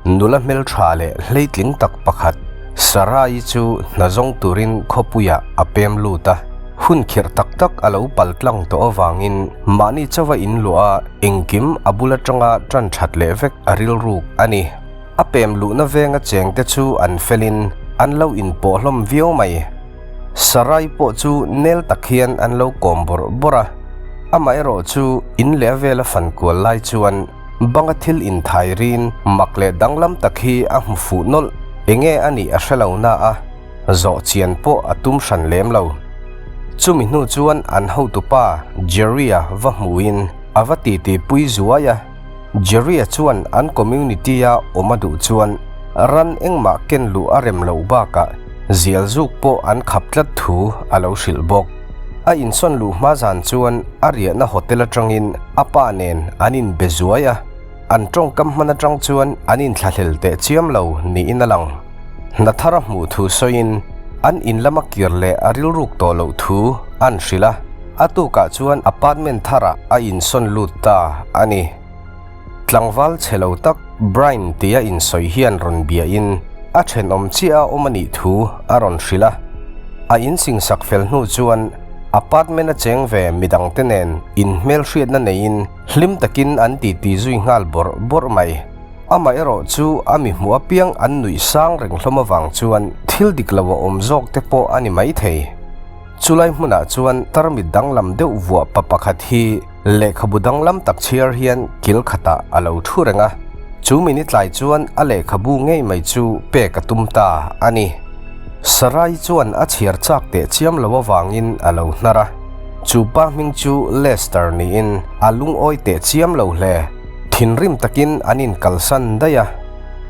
Nula hmeltha leh hleitling tak pakhat Sarai chu hna zawng turin khawpuiah a pem lut a. Hun khirh tak tak a lo pal tlang tawh avangin mahni chauha in luah a engkim a bul atanga tan that leh vek a rilruk a ni. A pem luhna venga chengte chu an felin an lo inpawh hlawm viau mai. Sarai pawh chu nel tak hian an lo kawm bawrh bawrh a. Amaherawh chu in leh a vela fan kual lai chuan Banga thil inthai rin mak leh danglam tak hi a hmu fuh nawlh. Enge a nih a hre lo na a, zawh chian pawh a tum hran lem lo. Chumi hnu chuan an hotupa Jerry-a va hmuin a va titi pui zuai a. Jerry-a chuan an community-a awm a duh chuan ran engmah ken luh a rem loh bakah zial zuk pawh an khap tlat thu a lo hrilh bawk. A insawn luh hma zan chuan a riahna hotel atangin a pa nen an inbe zuai a, an tawngkam hman atang chuan an inthlahlel teh chiam lo niin a lang. Hna thar a hmuh thu sawiin an in lama kir leh a rilruk tawh loh thu an hrilh a, a tukah chuan apartment tharah a insawn lut ta a ni. Tlangval chhe lo tak Brian tia insawi hian rawn biahin a thenawm chiah a awm a nih thu a rawn hrilh a. A insingsak fel hnu chuan apartment a cheng ve midangte nen inhmelhriatna neiin hlim takin an titi zui nghal bawrh bawrh mai. Amaherawh chu a mi hmuh apiang an nuih sang reng hlawm avang chuan thil dik lo a awm zawk te pawh a ni maithei. Chulai hmunah chuan tarmit danglam deuh vuah pa pakhat hi Lehkhabu danglam tak chhiar hian kil khatah a lo thu reng a, chu mini tlai chuan a lehkhabu ngei mai chu pek a tum ta a ni. Sarai chuan a chhiar chak teh chiam lo avangin a lo hnar a, chu pa hming chu Lester niin a lungawi teh chiam lo hle. Thinrim takin an inkalsan daih a,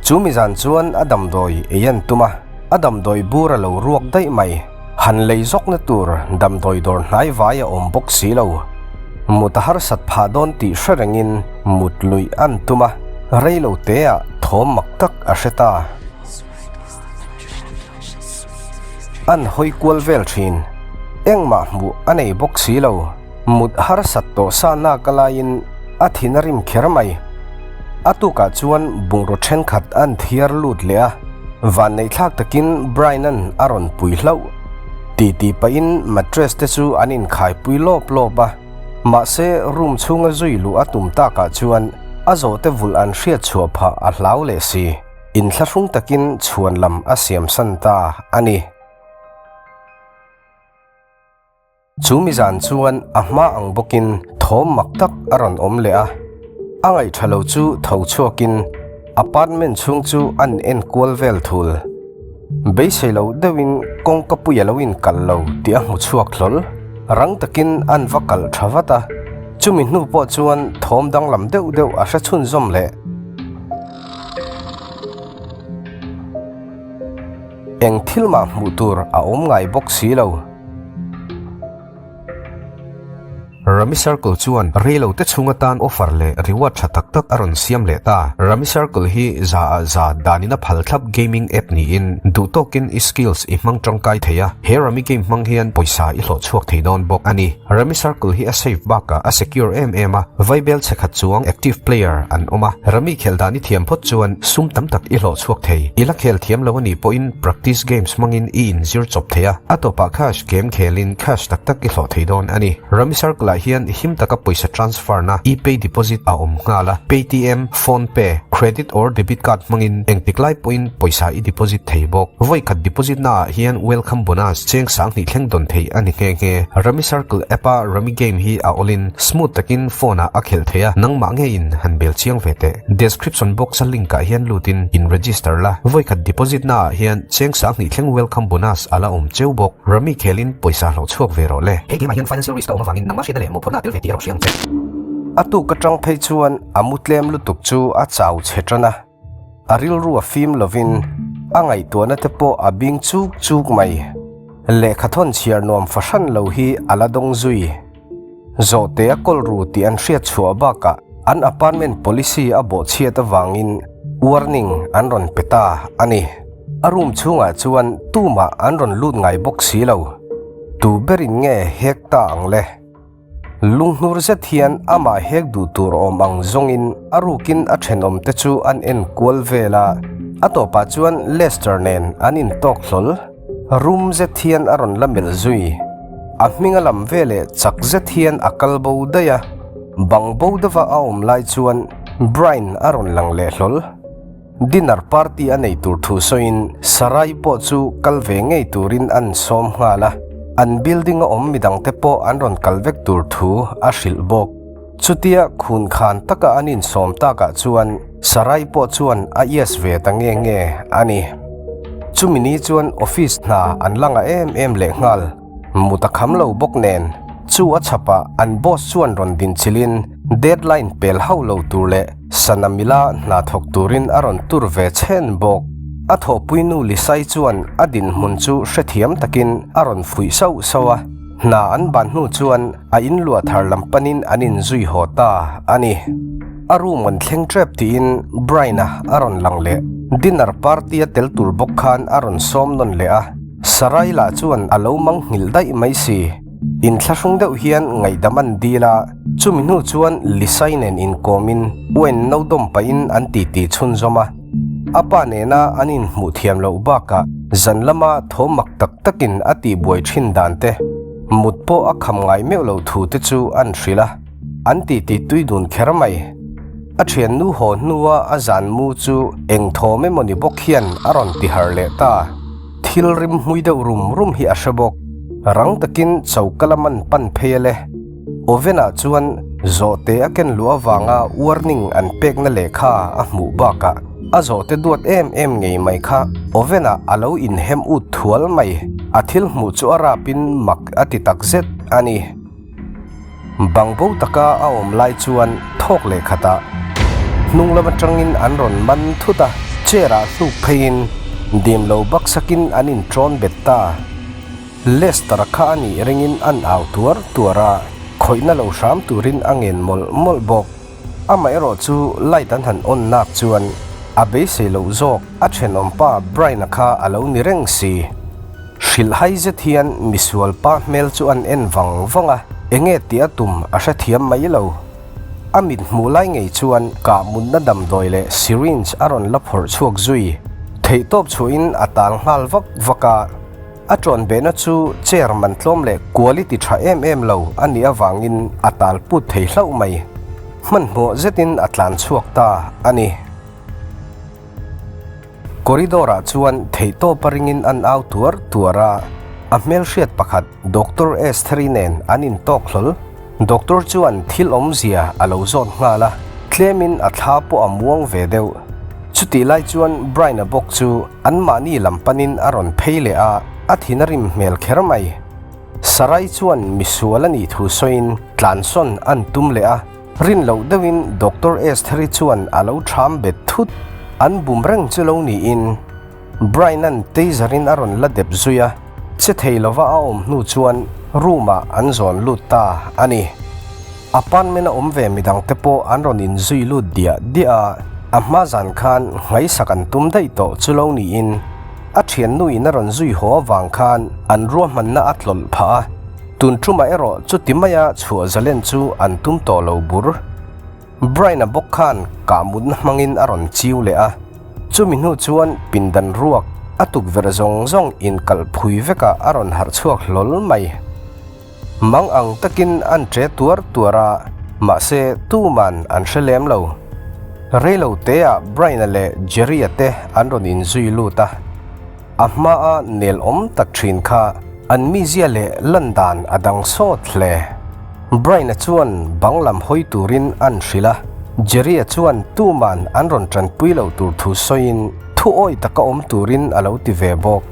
chu mi zan chuan a damdawi ei an tum a, a damdawi bur a lo ruak daih mai. Han lei zawkna tur damdawi dawr hnai vai a awm bawk si lo. Mut a harsat phah dawn tih hre rengin mut luih an tum a, rei lo teah thawm mak tak a hre ta. An hawi kual vel thin. Engmah hmuh a nei bawk si lo. Mut harsat tawh sa nak a laiin a thin a rim kher mai. A tukah chuan bungraw thenkhat an thiar lut leh a, vanneihthlak takin Brian-a'n a rawn pui hlauh. Titi pahin mattress te chu an inkhaipui lawp lawp a, mahse room chhunga zui luh a tum takah chuan a zawhte vulh an hriat chhuah phah a hlau leh si. Inthlahrung takin chhuan lam a siamsan ta a ni. Chu mi zan chuan a hma ang bawkin thawm mak tak a rawn awm leh a, a ngaihṭha lo chu tho chhuakin apartment chhung chu an en kual vel thul. Beisei lo deuhin kawngka pui a lo inkal lo tih a hmu chhuak hlawl. Rang takin an va kalh ṭha vat a, chumi hnu pawh chuan thawm danglam deuh deuh a hre chhunzawm leh. Eng thil mah hmuh tur a awm ngai bawk si lo. Rummy Circle chuan reilo te chhung atan offer leh reward tha tak tak a rawn siam leh ta. Rummy Circle hi za ah za danin a phal thlap gaming app niin duh tawkin i skills i hmang tangkai thei a, he Rummy game hmang hian pawisa i hlawh chhuak thei dawn bawk a ni. Rummy Circle hi a safe bakah a secure em em a, vaibel chhe khat chuang active player an awm a, Rummy khelh dan i thiam phawt chuan sum tam tak i hlawh chhuak thei. I la khel thiam lo a nih pawhin practice games hmangin i inzir chawp thei a, a tawpah cash game khelin cash tak tak i hlawh thei dawn a ni. Rummy Circle ah hian him taka pawisa transfer na, e-pay deposit a awm nghal a, Paytm, PhonePe, credit or debit card hmangin engtik lai pawhin pawisa i deposit thei bawk. Vawi khat deposit na ah hian welcome bonus cheng sanghnih thleng dawn thei a ni nghe nghe. Rummy Circle app a Rummy game hi a awlin smooth takin phone ah a khelh thei a, nangmah ngeiin han bel chiang ve teh. Description box a link ah hian lutin in register la, vawi khat deposit na ah hian cheng sanghnih thleng welcome bonus a la awm cheu bawk. Rummy khelin pawisa hlauh chhuak ve rawh le. He game ah hian financial risk a awm avangin nangmah hriatna leh mawhphurhna a tel ve tih erawh hria ang che. A tuk atang phei chuan a mu tlem lutuk chu a chau chhe tan a, a rilru a fim lovin a ngaihtuahna te pawh a bing chuk chuk mai. Lehkha thawn chhiar nuam fahran lo hi a la dawng zui. Zawhte a kawl ru tih an hriat chhuah bakah an apartment policy a bawhchhiat avangin warning an rawn pe ta a ni. A room chhungah chuan tumah an rawn lut ngai bawk si lo. Tu berin nge hek ta ang le? Lunghnur zet hian amah hek duh tur awm ang zawngin a rukin a thenawmte chu an en kual vel a, a tawpah chuan Lester nen an intawk hlawl. Rum zet hian a rawn la melh zui. A hming a lam veleh chak zet hian a kal bo daih a, bang bo deuha a awm lai chuan Brian a rawn lang leh hlawl. Dinner party a nei tur thu sawiin Sarai pawh chu kal ve ngei turin an sawm nghal a, an building a awm midangte pawh an rawn kal vek tur thu a hrilh bawk. Chutia khun khan taka an insawm takah chuan Sarai pawh chuan a yes ve ta nge nge a ni. Chumi ni chuan office hna an la ngah em em leh nghal. Mut a kham lo bawk nen, chu a chhapah an boss chuan rawn dinchilhin deadline pel hauh lo tur leh sana mila hna thawk turin a rawn tur ve chhen bawk. A thawhpuinu Lisai chuan a dinhmun chu hrethiam takin a rawn fuih sauh sauh a, hna an ban hnu chuan a inluah thar lam panin an inzui haw ta a ni. A room an thleng tep tiin Brian-a a rawn lang leh. Dinner party a tel tur bawk khan a rawn sawm nawn leh a. Sarai lah chuan a lo mang nghilh daih mai si. Inthlahrung deuh hian ngaihdam an dil a, chumi hnu chuan Lisai nen inkawmin Wayne no dawm pahin an titi chhunzawm a. A pa nena an inhmuh thiam loh bakah zan lama thaw mak tak takin a tihbuai thin dan te, mut pawh a kham ngai meuh loh thu te chu an hrilh a, an titi tui dun kher mai. A thiannu haw hnua a zan mu chu eng thawm emawni bawk hian a rawn ti harh leh ta. Thil rim hmui deuh rum rum hi a hre bawk. Rang takin choka lam an pan phei a le. Oven ah chuan zawhte a ken luh avanga warning an pekna lehkha a hmuh bakah a zawhte duat em em ngei mai kha oven ah a lo inhem ut thual mai. A thil hmuh chu a rapin mak a ti takzet a ni. Bang bo taka a awm lai chuan thawk leh khatah hnung lam atangin an rawn man thut a, chair ah hnuk pheiin dim lo baksakin an inṭawn bet ta. Lester kha a nih ringin an au tuar tuar a, khawihna lo hram turin a ngen mawlh mawlh bawk. Amaherawh chu light an han on nak chuan a beisei loh zawk a thenawmpa Brian-a kha a lo ni reng si. Hrilhhai zet hian misual pa hmel chu an en vang vang a, enge tih a tum a hrethiam mai lo. A mit hmuh lai ngei chuan kah mutna damdawi leh syringe a rawn la phawrh chhuak zui. Theihtawp chhuahin a tal nghal vak vak a, a ṭawn behna chu chair man tlawm leh quality ṭha em em lo a nih avangin a tal put thei hlauh mai. Hmanhmawh zetin a tlan chhuak ta a ni. Corridor ah chuan theihtawp a ringin an au tuar tuar a, a hmelhriat pakhat Doctor Estheri nen an intawk hlawl. Doctor chuan thil awmzia a lo zawt nghal a, tlemin a thla pawh a muang ve deuh. Chutih lai chuan Brian-a bawk chu anmahni lam panin a rawn phei leh a, a thin a rim hmel kher mai. Sarai chuan misual a nih thu sawiin tlansawn an tum leh a. Rin loh deuhin Doctor Estheri chuan a lo ṭham bet thut. An bum reng chu lo niin Brian-a'n taser-in a rawn la dep zui a, che thei lova a awm hnu chuan room-ah an zawn lut ta a ni. Apartment-a awm ve midangte pawh an rawn inzui lut diah diah a, a hma zan khan nghaihsak an tum daih tawh chu lo niin a ṭhiannuin a rawn zui haw avang khan an ruahmanna a tlawlh phah a. Tun ṭumah erawh chuti maia chhuah zalen chu an tum tawh lo bur. Brian-a bawk khan kah mutna hmangin a rawn chiu leh a, chumi hnu chuan pindan ruak a tukverh zawng zawng inkalh phui vekah a rawn harh chhuak hlawl mai. Mang ang takin an ṭe tuar tuar a, mahse tuman an hre lem lo. Reilo teah Brian-a leh Jerry-a te an rawn inzui lut a. A hmaa nel awm tak thin kha an mizia leh lan dan a dang sawt hle. Brian-a chuan bang lam hawi turin an hrilh a, Jerry-a chuan tuman an rawn tanpui loh tur thu sawiin thu awi taka awm turin a lo ti ve bawk.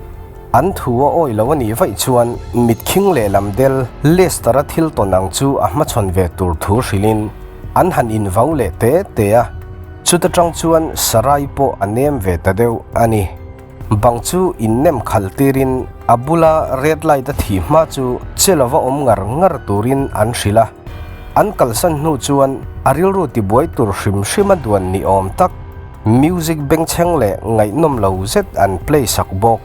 An thu a awi lo a nih vaih chuan mitkhing leh lam del Lester-a thil tawn ang chu a hmachhawn ve tur thu hrilhin an han invau leh te te a, chuta tang chuan Sarai pawh a nem ve ta deuh a ni. Bang chu innem khalh tirin a bula red light a thih hma chu che lova awm ngar ngar turin an hrilh a. An kalsan hnu chuan a rilru tibuai tur hrim hrim a duan ni awm tak music bengchheng leh ngaihnawm lo zet an play sak bawk.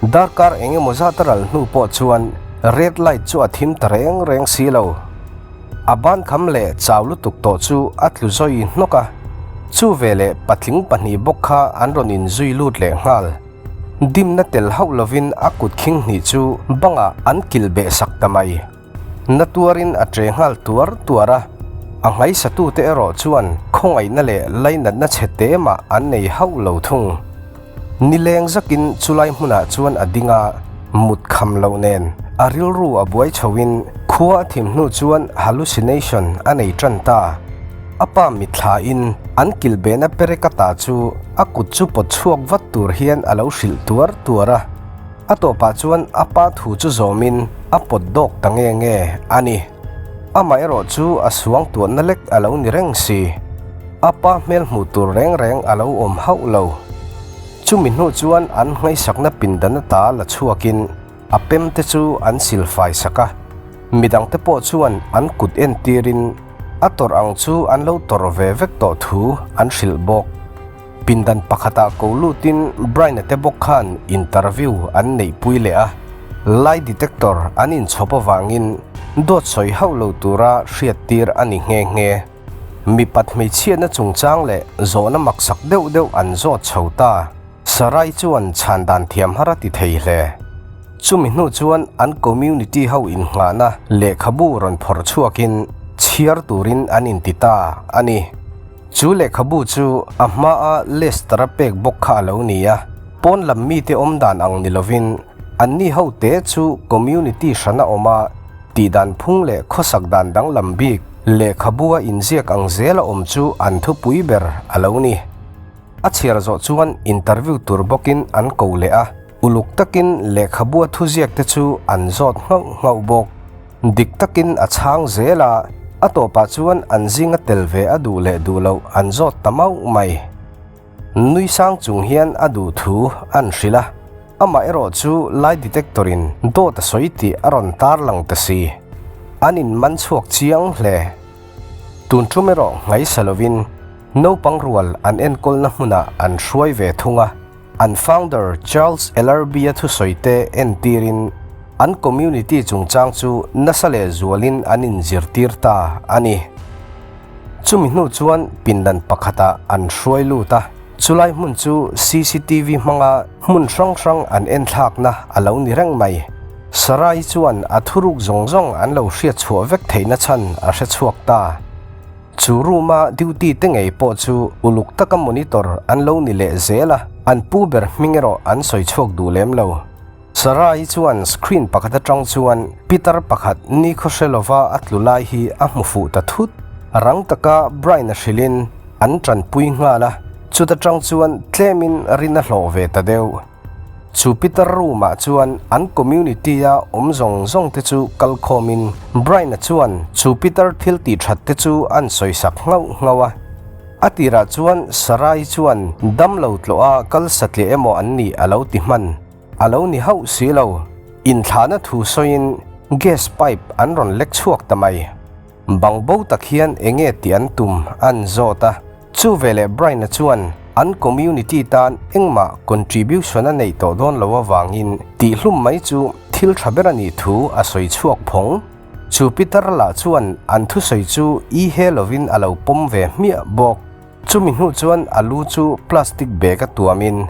Darkar eng emaw zat a ral hnu pawh chuan red light chu a thim ta reng reng si lo. A ban kham leh chau lutuk tawh chu a tlu zawi hnawk a, chu veleh patling pahnih bawk kha an rawn inzui lut leh nghal. Dimna tel hauh lovin a kut khing hnih chu bangah an kilh beh sak ta mai. Na tuarin a ṭe nghal tuar tuar a, a nghaisatute erawh chuan khawngaihna leh lainatna chhe te mah an nei hauh lo thung. Nileng zakin chulai hmunah chuan a ding a, mut kham loh nen a rilru a buai chhoin khua a thim hnu chuan hallucination a nei tan ta. A pa mitthlain an kilhbehna perek ata chu a kut chu pawt chhuak vat tur hian a lo hrilh tuar tuar a. A tawpah chuan a pa thu chu zawmin a pawt dawk ta nge nge a ni. Amaherawh chu a suang tuanna lek a lo ni reng si. A pa hmel hmuh tur reng reng a lo awm hauh lo. Chumi hnu chuan an ngaihsakna pindan ata la chhuakin a pem te chu an silfai sak a. Midangte pawh chuan an kut entirin a tawrh ang chu an lo tawrh ve vek tawh thu an hrilh bawk. Pindan pakhatah ko lutin Brian-a te bawk khan interview an neihpui leh a, lie detector an inchhawp avangin dawt sawi hauh lo tura hriattir a ni nghe nghe. Mipat hmeichhiatna chungchang leh zawhna maksak deuh deuh an zawt chho ta. Sarai chuan chhan dan thiam har a ti thei hle. Chumi hnu chuan an community ho innghahna lehkhabu rawn phawrh chhuakin chhiar turin an inti ta a ni. Chu lehkhabu chu a hmaa Lester-a pek bawk kha a lo ni a, pawn lam mite awm dan ang ni lovin anni ho te chu community hrana awm a, tihdan phung leh khawsak dan danglam bik lehkhabua inziak ang zela awm chu an thupui ber a lo ni. A chhiar zawh chuan interview tur bawkin an ko leh a, uluk takin lehkhabua thuziak te chu an zawt nghauh nghauh bawk. Dik takin a chhang zel a, a tawpah chuan an zinga tel ve a duh leh duh loh an zawt ta mauh mai. Nui sang chung hian a duh thu an hrilh a, amah erawh chu lie detector in dawt a sawi tih a rawn tar lang ta si. An in man chhuak chiang hle. Tun tum erawh nghaisa lovin naupang rual an enkawlna hmunah an hruai ve thung a. An founder Charles Ellerbe-a thusawite entirin an community chungchang chu nasa leh zualin an inzirtir ta a ni. Chumi hnu chuan pindan pakhatah an hruai lut a, chulai hmun chu cctv hmanga hmun hrang hrang an enthlakna a lo ni reng mai. Sarai chuan a thuruk zawng zawng an lo hriatchhuah vek theihna chhan a hrechhuak ta. Chu room-a duty te ngei pawh chu uluk taka monitor an lo ni leh zel a, an pu ber hming erawh an sawi chhuak duh lem lo. Sarah-i chuan screen pakhat atang chuan pitar pakhat nikhaw hre lova a tlu lai hi a hmu fuh ta thut. Rang taka Brian-a hrilhin an tanpui nghal a, chuta tang chuan tlemin rin a hlawh ve ta deuh. Chu Peter room-ah chuan an community-a awm zawng zawng te chu kal khawmin Brian-a chuan chu Peter thil tih that te chu an sawisak nghauh nghauh a. A tirah chuan Sarai chuan damlo tlawha kal satliah emaw an nih a lo ti hman. A lo ni hauh si lo. Inthlahna thu sawiin gas pipe an rawn lek chhuak ta mai. Bang bo tak hian enge tih an tum an zawt a. Chu veleh Brian-a chuan an community tan engmah contribution a neih tawh dawn lo avangin tihhlum mai chu thil tha ber a nih thu a sawi chhuak phawng. Chu Peter lah chuan an thusawi chu i he lovin a lo pawm ve hmiah bawk. Chumi hnu chuan a lu chu plastic bag a tuamin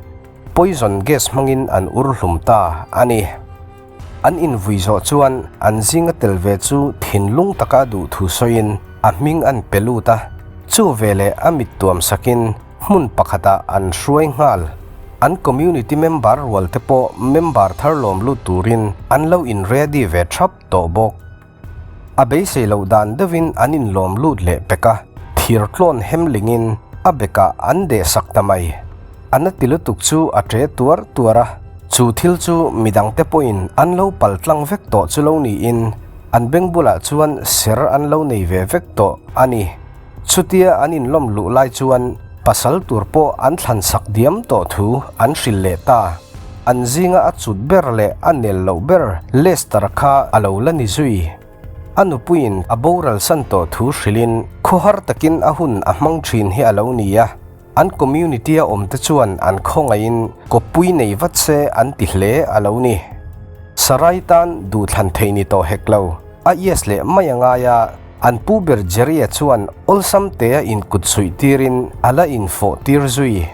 poison gas hmangin an ur hlum ta a ni. An invui zawh chuan an zinga tel ve chu thinlung taka duh thu sawiin a hming an pe lut a, chu veleh a mit tuam sakin hmun pakhatah an hruai nghal. An community member rual te pawh member thar lawm lut turin an lo in ready ve thap tawh bawk. A beisei loh dan deuhin an inlawm lut leh pek a, thir tlawn hem lingin a bekah an deh sak ta mai. A na ti lutuk chu a ṭe tuar tuar a, chu thil chu midangte pawhin an lo pal tlang vek tawh chu lo niin an beng bulah chuan ser an lo nei ve vek tawh a ni. Chutia an inlawm luh lai chuan pasal tur pawh an thlan sak diam tawh thu an hrilh leh ta. An zinga a cut ber leh a nel loh ber Lester kha a lo la ni zui. A nupuiin a boral san tawh thu hrilhin khawhar takin a hun a hmang thin hi a lo ni a. An community-a awmte chuan an khawngaihin kawppui nei vat se an ti hle a lo ni. Sarai tan duhthlan thei ni tawh hek lo. A yes leh mai a ngai a. An pu ber Jerry-a chuan awlsam tea inkut suih tirin a la infawh tir zui.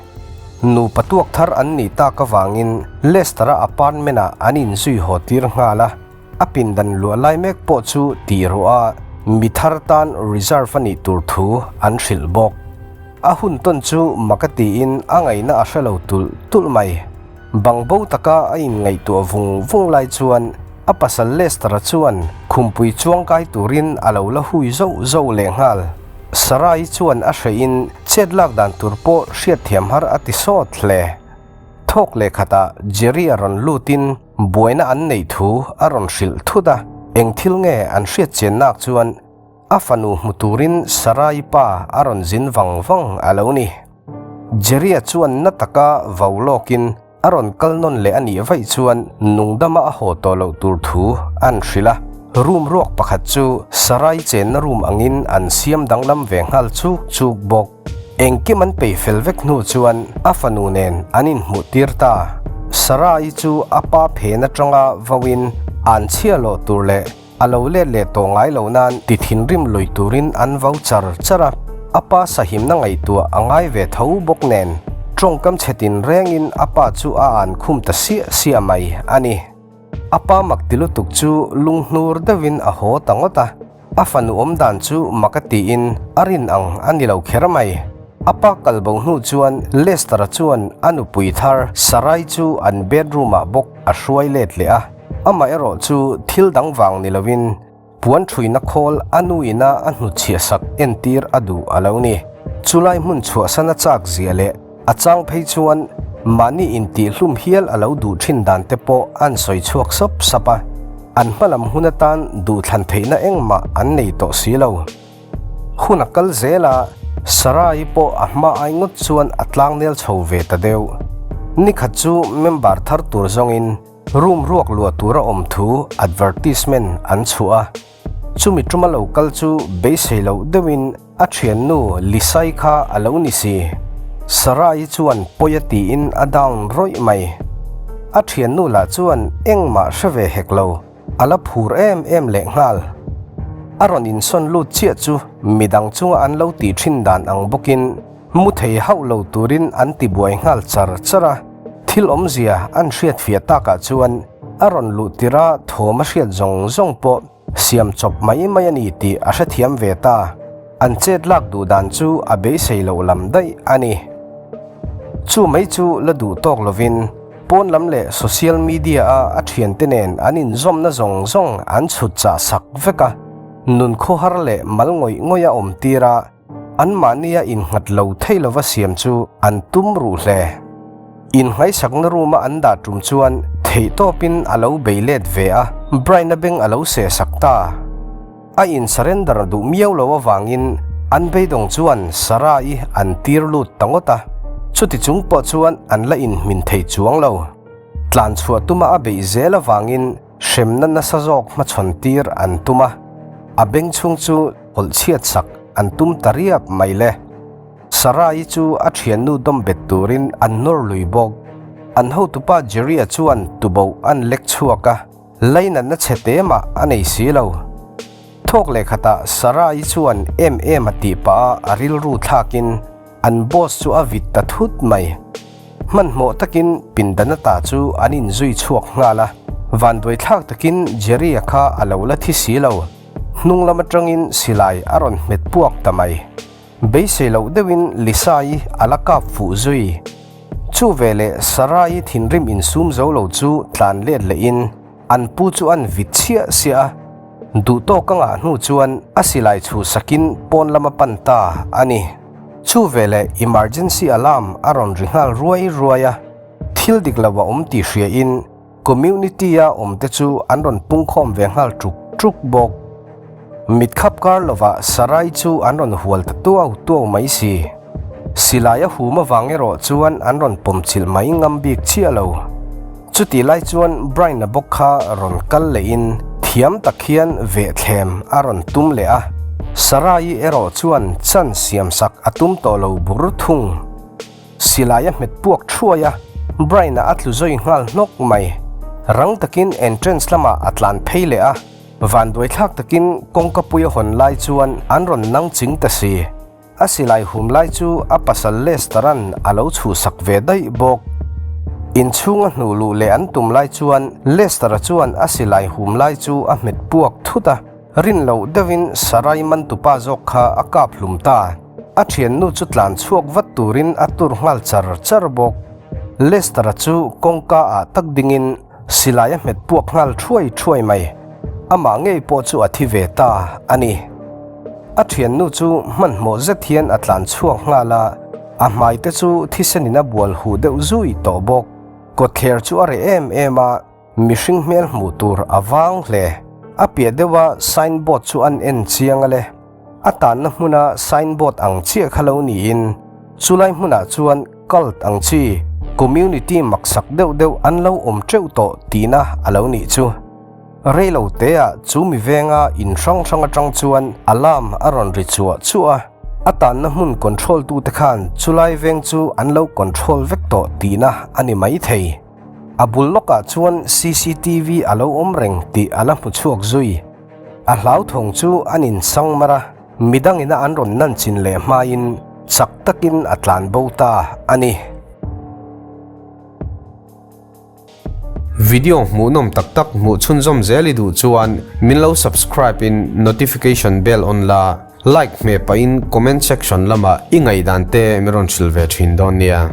Nupa tuak thar an nih tak avangin Lester-a apartment-ah an inzui haw tir nghal a, a pindan luah lai mek pawh chu tih ruah a mi thar tan reserve a nih tur thu an hrilh bawk. A hun tawn chu mak a tiin a ngaihna a hre lo tulh tulh mai. Bang bo taka a inngaihtuah vung vung lai chuan a pasal Lester-a chuan khumpui chuangkai turin a lo la hui zauh zauh lehnghal. Sarai chuan a hrehin chet lak dan tur pawh hriatthiam har a ti sawt hle. Thawk leh khatah Jerry-a rawn lutin buaina an neih thu a rawn hrilh thut a, eng thil nge an hriat chiannak chuan a fanu hmu turin Sarai pa a rawn zin vang vang a lo ni. Jerry-a chuan na taka vau lawkin a rawn kal nawn leh a nih vaih chuan nungdama a haw tawh loh tur thu an hrilh a. Room ruak pakhat chu Sarai chenna room angin an siam danglam ve nghal chuk chuk bawk. Engkim an peih fel vek hnu chuan a fanu nen an inhmuh tir ta. Sarai chu a pa phen atanga vauin an chhia lawh tur leh A lo let leh tawh ngai lo nan ti thinrim lui turin an vo char char a, a pa sahimna ngaihtuah a ngai ve tho bawk nen tawngkam chhe tin rengin a pa chu a an khum ta siah siah mai a ni. A pa mak ti lutuk chu lunghnur deuhin a haw ta ngawt a, a fanu awm dan chu mak a tiin a rin ang a ni lo kher mai. A pa kal bo hnu chuan Lester-a chuan a nupui thar Sarai chu an bedroom-ah bawk a hruai let leh a. Amaherawh chu thil dang vang ni lovin puan thuina khawl a nu ina a hnutchhiah sak entir a duh a lo ni. Chulai hmun chhuahsan a chak zia leh a chang phei chuan mahni intihhlum hial a lo duh thin dan te pawh an sawi chhuak sap sap a, an hmalam hun atan duhthlan theihna engmah an nei tawh si lo. Hun a kal zel a, Sarai pawh a hma ai ngawt chuan a tlangnel chho ve ta deuh. Nikhat chu member thar tur zawngin room ruak luah tur a awm thu advertisement an chhuah a, chumi tuma lo kal chu beisei loh deuhin a thiannu Lisai kha a lo ni si. Sarai chuan pawi a tiin a down rawih mai. A thiannu lah chuan engmah hre ve hek lo. A la phur em em lehnghal. A rawn insawn lut chiah chu midang chunga an lo tih thin dan ang bawkin mu thei hauh lo turin an ti buai nghal char char a. Thil awmzia an hriatfiah takah chuan a rawn luh tirh a thawm a hriat zawng zawng pawh siam chawp mai mai a ni tih a hrethiam ve ta. An chet lak duh dan chu a beisei loh lam daih a ni. Chu mai chu la duh tawk lovin Pawn lam leh social media-a a thiante nen an inzawmna zawng zawng an chhut chah sak vek a, nun khawhar leh mal ngawih ngawih a awm tir a, anmahnia innghat lo thei lova siam chu an tum ruh hle. Innghaisakna room-a an dah tum chuan theihtawpin a lo bei let ve a, Brian-a beng a lo seh sak ta. A in surrender duh miau lo avangin an beidawng chuan Sarah-i an tir lut ta ngawt a, chuti chung pawh chuan an la inhmin thei chuang lo. Tlan chhuah tuma a beih zel avangin hremna nasa zawk hmachhawn tir an tum a, a beng chhung chu hawlh chhiat sak an tum ta riap mai le. Sarah-i chu a thiannu dawm bet turin an nawr lui bawk. An hotupa Jerry-a chuan tuboh an lek chhuak a. Lainatna chhe te mah a nei si lo. Thawk leh khatah Sarah-i chuan em em a tih pah a a rilru thlakin an boss chu a vit ta thut mai. Hmanhmawh takin pindan ata chu an inzui chhuak nghal a, vanduai thlak takin Jerry-a kha a lo la thi si lo. Hnung lam atangin silai a rawn hmet puak ta mai. Beisei loh deuhin Lisa-i a la kap fuh zui. Chu veleh Sarai thinrim insum zo lo chu tlan let lehin an pu chu an vit chhiah siah a, duhtawk a ngah hnu chuan a silai chhuhsakin pawn lam a pan ta a ni. Chu veleh emergency alarm a rawn ri nghal ruai ruai a, thil dik lo a awm tih hriain Community-a awmte chu an rawn pungkhawm ve nghal ṭuk ṭuk bawk. Mitkhap kar lovah Sarai chu an rawn hual ta tuau tuau mai si. Silai a hum avang erawh chuan an rawn pawmchilh mai ngam bik chiah lo. Chutih lai chuan Brian-a bawk kha rawn kal lehin thiam tak hian vehthlem a rawn tum leh a. Sarai erawh chuan chance siamsak a tum tawh lo bur thung. Silai a hmet puak thuai a, Brian-a a tlu zawi nghal hnawk mai. Rang takin entrance lamah a tlan phei leh a. Vanduaithlak takin kawngka pui a hawn lai chuan an rawn nang ching ta si. A silai hum lai chu a pasal Lester-a'n a lo chhuhsak ve daih bawk. Inchhunga hnuh luh leh an tum lai chuan Lester-a chuan a silai hum lai chu a hmet puak thut a, rin loh deuhin Sarai mantupa zawk kha a kap hlum ta. A thiannu chu tlan chhuak vat turin a tur nghal char char bawk. Lester-a chu kawngka ah tak dingin Silai a hmet puak nghal thuai thuai mai. Amah ngei pawh chu a thi ve ta a ni. A thiannu chu hmanhmawh zet hian a tlan chhuak nghal a, a hmai te chu thisenin a bual huh deuh zui tawh bawk. Kawtthler chu a reh em em a, mihring hmel hmuh tur a vang hle. A piah deuha sign board chu an en chiang a le. A tanna hmuna signboard ang chiah kha lo niin chulai hmunah chuan cult ang chi community maksak deuh deuh an lo awm teuh tawh tihna a lo nih chu. Reilo teah chu mi venga in hrang hrang atang chuan alarm a rawn ri chuah chuah a, a tanna hmun control tute khan chulai veng chu an lo control vek tawh tihna a ni maithei. A bul lawkah chuan cctv a lo awm reng tih a la hmu chhuak zui. A hlauthawng chu an insang mar a, midangina an rawn nan chin leh hmain chak takin a tlan bo ta a ni. Video hmuhnawm tak tak hmuh chhunzawm zel i duh chuan min lo subscribe in notification bell on la, like hmeh pahin comment section lamah i ngaihdan te min rawn hrilh ve thin dawn nia.